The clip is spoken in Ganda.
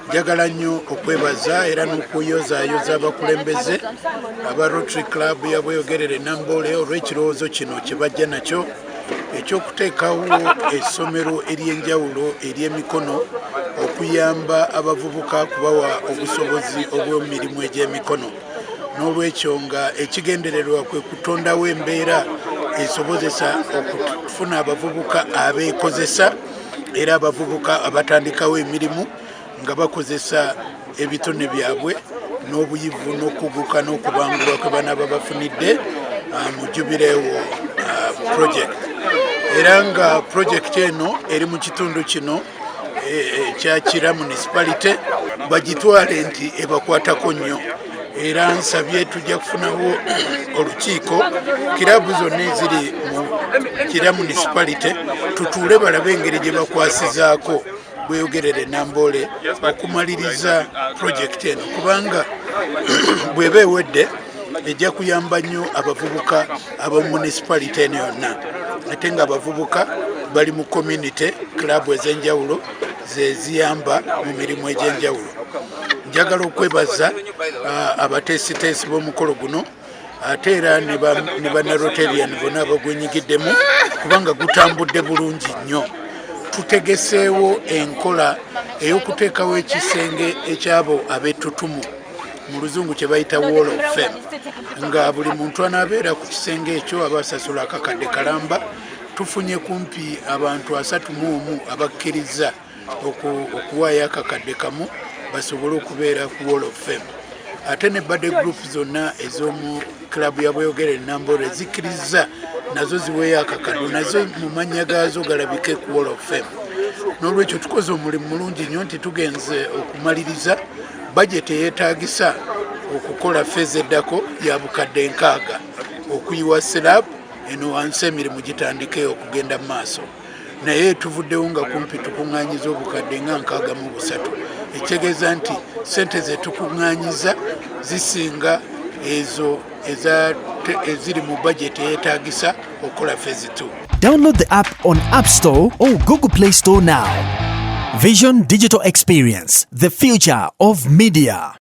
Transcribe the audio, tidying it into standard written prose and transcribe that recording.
Njagala nnyo okwebaza era n'okuyozaayoza abakulembeze aba Rotary Club ya Bweyogerere Namboole olw'ekirowoozo kino kye bajja nakyo ekyokuteekawo essomero ery'enjawulo ery'emikono okuyamba abavubuka kubawa obusobozi obw'emirimu egy'emikono. N'olwekyo nga ekigendererwa kwe kutondawo embeera esobozesa okufuna abavubuka abeekozesa era abavubuka abatandikawo emirimu nga bakozesa ebitone byabwe n'obuyivu n'okuguka n'okubangulwa kwe banaaba bafunidde mu Jubileewo project. Era nga project eno eri mu kitundu kino ekya Kira Municipality, bagitwale nti ebakwatako nnyo. Era nsabye tujja kufunawo olukiiko, kirabu zonna eziri mu Kira Municipality, tutuule balabe engeri gye bakwasizaako Bweyogerere Namboole okumaliriza projekiti eno, kubanga bw'eba ewedde ejja kuyamba nnyo abavubuka ab'omu municipality eno yonna, ate nga abavubuka bali mu community club ez'enjawulo ze ziyamba mu mirimu egy'enjawulo. Njagala okwebaza abateesiteesi b'omukolo guno, ate era ne banarotarian bonna abagwenyigiddemu, kubanga gutambudde bulungi nnyo. Tutegeseewo enkola ey'okuteekawo ekisenge ekyabo ab'ettutumu, mu Luzungu kye bayita Wall of Fame, nga buli muntu anaabeera ku kisenge ekyo aba asasula akakadde kalamba. Tufunye kumpi abantu 31 abakkiriza okuwaayo akakadde kamu basobole okubeera ku Wall of Fame. Ate ne buddy group zonna ez'omu club ya Bweyogere Namboole zikkiriza nazo ziweeyo akakadde, nazo mu mannya gaazo galabike ku Wall of Fame. N'olwekyo tukoze omulimu mulungi nnyo nti tugenze okumaliriza bajeti eyeetagisa okukola phase eddako ya 60,000 okuyiwa slab eno wansi, emirimu gitandike okugenda mu maaso. Naye tuvuddewo nga kumpi tukuŋŋanyiza 63,000, ekitegeeza nti sente zetukuŋŋanyiza zisinga ezo eziri mu bajeti eyeetagisa okukola phase 2. Download the app on App Store or Google Play Store now. Vision Digital Experience, the future of media.